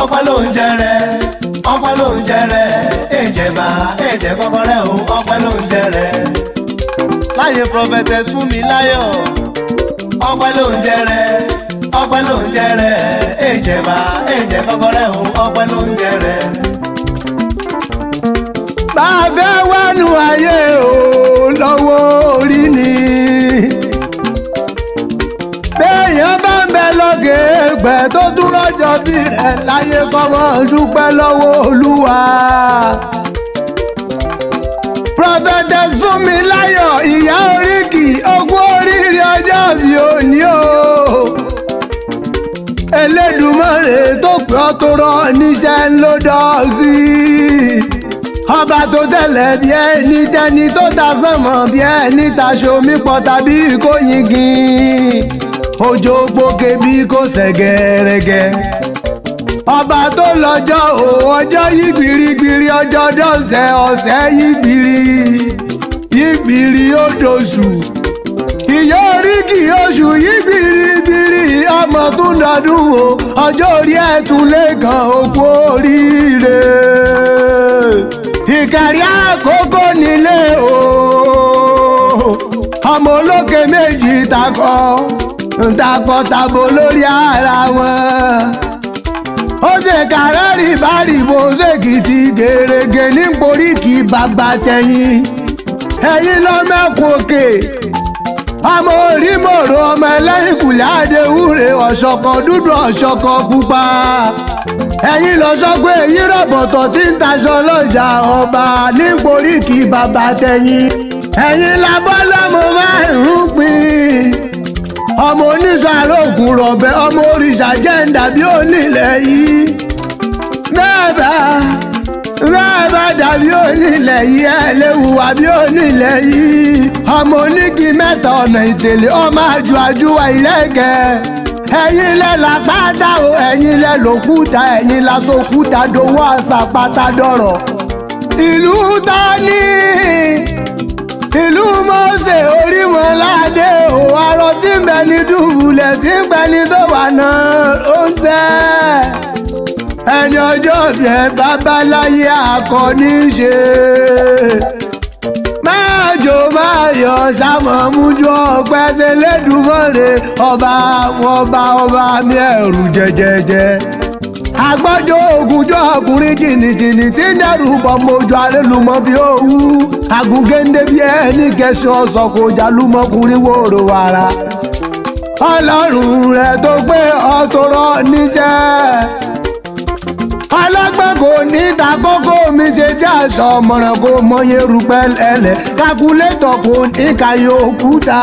Ọpẹ́ ló ń jẹrẹ, ọpẹ́ ló ń jẹrẹ, èjẹba èjẹ kọ́kọ́rẹ́ o, ọpẹ́ ló ń jẹrẹ. Láyé Prophetess Fúnmiláyọ̀, ọpẹ́ ló ń jẹrẹ, ọpẹ́ ló ń jẹrẹ, èjẹba èjẹ kọ́kọ́rẹ́ o, ọpẹ́ ló ń jẹrẹ. Bá a fẹ́ wánu ayé o, lọ́wọ́ orí ni. Béèyàn bá ń bẹ lókè ẹgbẹ́ tó dúró jọ bí rẹ̀ láyé, kọ́mọ dúpẹ́ lọ́wọ́ Olúwa. Prophetess Fúnmiláyọ̀, ìyá oríkì, ogún oríire ọjọ́ mi ò ní o. Elédùmarè tó pé ọ́ tó rọ níṣẹ́ ló dọ̀ sí i. Ọba tó tẹ̀lẹ̀ bí ẹni tẹni, tó ta sánmọ̀ bí ẹni taṣọ omi pọ̀ tàbí kò yingin, òjò gbòkè bí kò sẹ̀gẹ̀rẹ̀gẹ̀. Ọba tó lọ́jọ́ ò ọjọ́ yí gbirigbiri, ọjọ́ dọ̀sẹ̀, ọ̀sẹ̀ yí gbiri yí gbiri, ó dòṣù. Ìyá oríkì, oṣù yí gbirigbiri, ọmọ tún dọdún o, ọjọ́ orí ẹ̀ tún lé kan, òkú oríire. Ìkàrí Àkókò nílé o, ọmọ olókè méjì takọ takọ tabo lórí ara wọn. Ó ṣe kàrẹ́rì bárìbò ṣèkìtì gèrègè ní poríkì bàbá tẹ̀yìn. Ẹ̀yìn lọ́mẹ́kùn òkè, ọmọ orímọ̀rò, ọmọ ẹlẹ́yìnkùlẹ̀ àdéhùrè, ọ̀ṣọ̀kan dúdú, ọ̀ṣọ̀kan pupa. Ẹ̀yin lọ sọ pé èyí rọ̀bọ̀tọ̀ tí ń taṣọ lọ́jà ọba ní poríkì bàbá tẹ̀yìn. Ẹ̀yin labọ́ lọ́mọ márùn-ún pín, ọmọ oníṣọ́ arógùn rọ̀bẹ, ọmọ òrìṣà jẹ́ ń dàbí onílẹ̀ yìí. Bẹ́ẹ̀ bá dàbí onílẹ̀ yìí, ẹ̀ léwu wà bí onílẹ̀ yìí. Ọmọ onígi mẹ́ta ọ̀nà ìtẹ̀lé, ọmọ àjù àjùwà ìlẹ́gẹ̀. Ẹ̀yin lẹ làpáta o, ẹ̀yin lẹ lòkúta, ẹ̀yin lásòkúta dowó, àṣàpáta dọ̀rọ̀. Ìlú tani? Ìlú Mọ́sẹ̀ Orímọ̀ládé o. Arọ tí ń bẹ ní dùbúlẹ̀, tí ń bẹ ní tó wà náà, ó ń sẹ́ ẹni ọjọ́ fẹ́ babaláyé akọni ṣe. Máa jò máa yọ sàmọ̀mújú ọpẹ́ ṣe lẹ́dùnmọ́rẹ́, ọba àwọn ọba, ọba mi ẹ̀rù jẹjẹjẹ. Agbọ́jọ́ ògùnjọ́ ọkùnrin jìnnìjìnnì tí ń dẹ́rù bọ̀ mojú arélùmọ́ bí òwú. Àgùngéńdé bí ẹni kẹsàn ọ̀sán kò jálùmọ́kùnrin wòrò wàrà. Ọlọ́run rẹ̀ tó gbé ọ̀tọ̀rọ̀ níṣẹ́, ọlọ́gbọ́n kò ní ta kókó mi ṣe tí aṣọ ọmọràn kò mọye rúpẹ́ lẹ́lẹ̀, kakulétọ̀ kò ní kàyé òkúta.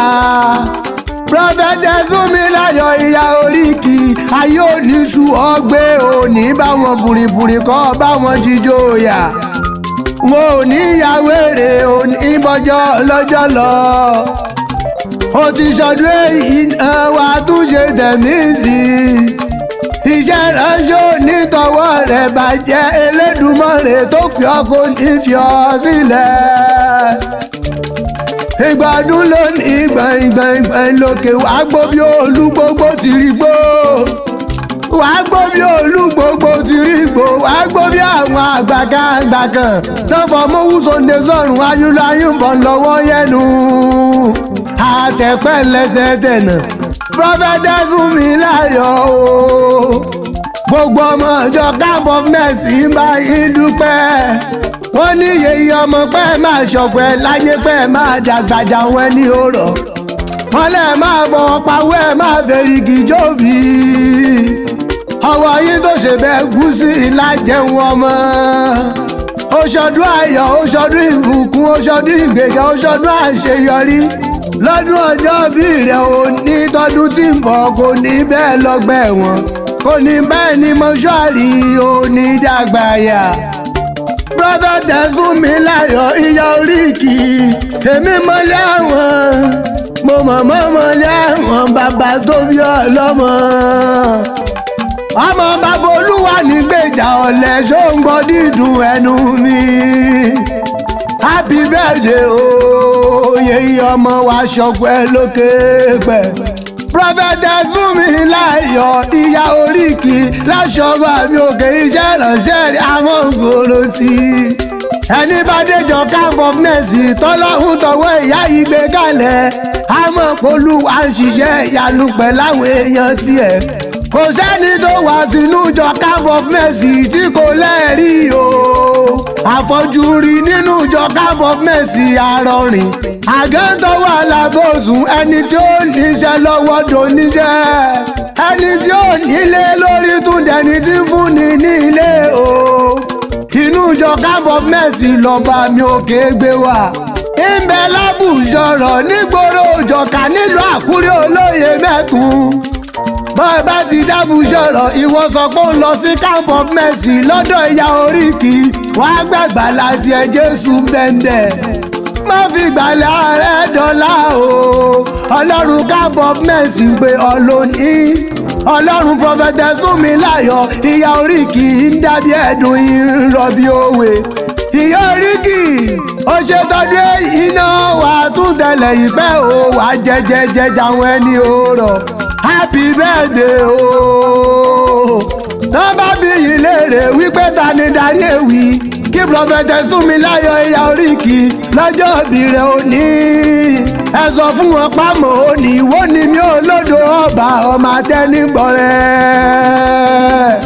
Prophetess Fúnmiláyọ̀, ìyá oríkì, ayé oníṣu ọgbẹ́ òní báwọn bùrìbùrì kọ́ báwọn jíjó yà. Wọn ò ní yàwérè òní bọ́jọ́ lọ́jọ́ lọ. Ó ti ṣọdún èyí náà, wàá tún ṣe tẹ̀mí sí i. Iṣẹ́ ránṣẹ́ onítọwọ́ rẹ̀ bàjẹ́. Elédùmarè tó pè ọ́ kò ní fi ọ́ sílẹ̀. Ìgbádùn lónìí gbọ̀ngbọ̀ngbọ̀n lókè, wàá gbó bí olú gbogbo ti rí gbó, wàá gbó bí olú gbogbo ti rí gbó, wàá gbó bí àwọn àgbàkàgbà kan tọ́fọ̀ mówú sóde sọ̀rùn ayúláyúnbọ̀ lọ́wọ́ yẹnu àtẹ̀pẹ́ lẹ́sẹ̀ tẹ̀nà. Prophetess Fúnmiláyọ̀ o, gbogbo ọmọ ìjọ Camp of Mercy ń bá yín dúpẹ́. Wọ́n ní yèyí ọmọ pẹ́ máa ṣọ̀pẹ́ láyé, pẹ́ máa dàgbàjà wọn ní òrọ̀. Wọ́n lẹ̀ máa fọwọ́ pawọ́ ẹ̀, máa fèrègì jóbi. Ọwọ́ yín tó ṣe bẹ́ẹ̀ gúúsì ìlàjẹun ọmọ. Ó ṣọdún ayọ̀, ó ṣọdún ìbùkún, ó ṣọdún ìgbéga, ó ṣọdún àṣeyọrí lọ́dún ọjọ́ bí rẹ̀. Ò ní tọdún tí ń bọ̀, kò ní bẹ́ẹ̀ lọ́gbẹ́ wọn, kò ní bẹ́ẹ̀ ní mọ́ṣúárì, ò ní dàgbàyà. Prophetess Fúnmiláyọ̀, ìyá oríkì, èmi mọ́lẹ́ àwọn, mo mọ̀ mọ́ mọ́lẹ́ àwọn bàbá tó bí ọlọ́mọ. Ọmọ bàbá Olúwa nígbèjà ọ̀lẹ́, ṣóńgbọ́ dídùn ẹnu mi. Happy birthday o, yèyí. ọmọ wa ṣọpẹ́ lókè pẹ̀. Prophetess Fúnmiláyọ̀, ìyá oríkì láṣọba mi òkè, iṣẹ́ ìránṣẹ́ rí àwọn ògbóró sí i. Ẹni bá déjọ Camp of Mercy tọ́lọ́hún tọwọ́ ìyá yìí gbé kalẹ̀, àmọ́ Olúwa ń ṣiṣẹ́ ìyanu pẹ̀láwọn èèyàn tiẹ̀. Kò sẹ́ni tó wá sínú ìjọ Camp of Mercy tí kò lẹ́rìí o. Àfọ́jú rí nínú ìjọ Camp of Mercy, arọrìn àgẹ́ntọ́ wà lábòsùn, ẹni tí ó níṣẹ́ lọ́wọ́ doníṣẹ́, ẹni tí ó nílé lórí tún dẹni tí ń fúnni ní ilé o. Inú ìjọ Camp of Mercy lọ́ba mi òkè gbé wá ìbẹ̀ lábùsọ̀rọ̀ nígboro òjọ̀ká nílùú Àkúrẹ́, olóye mẹ́kun. Bọ́ ẹ bá ti dábù sọ̀rọ̀, ìwọ sọ pé ó ń lọ sí Camp of Mercy lọ́dọ̀ ìyá oríkì, wàá gbàgbà láti ẹ Jésù bẹ́ẹ̀. Má fi gbàlà rẹ dọ́là o. Ọlọ́run Camp of Mercy pé ọlọ́ní Ọlọ́run Prophetess Fúnmiláyọ̀, ìyá oríkì ń dàbí ẹ̀dùn, ìrọ̀bí òwe. Ìyá oríkì, ó ṣe tọdún iná wà tún tẹ̀lé ìpẹ́ o, wà jẹjẹjẹ jàwọn ẹni o rọ̀. Happy birthday o. Tán bá bí yìí léèrè wípé ta ni darí èwì kí Prophetess Fúnmiláyọ̀, ìyá oríkì, lọ́jọ́ ìbí rẹ̀ òní, ẹ sọ fún wọn pamọ́ òní ìwọ ni mi ò lódò ọba ọmọ atẹ́nigbọ̀rẹ́.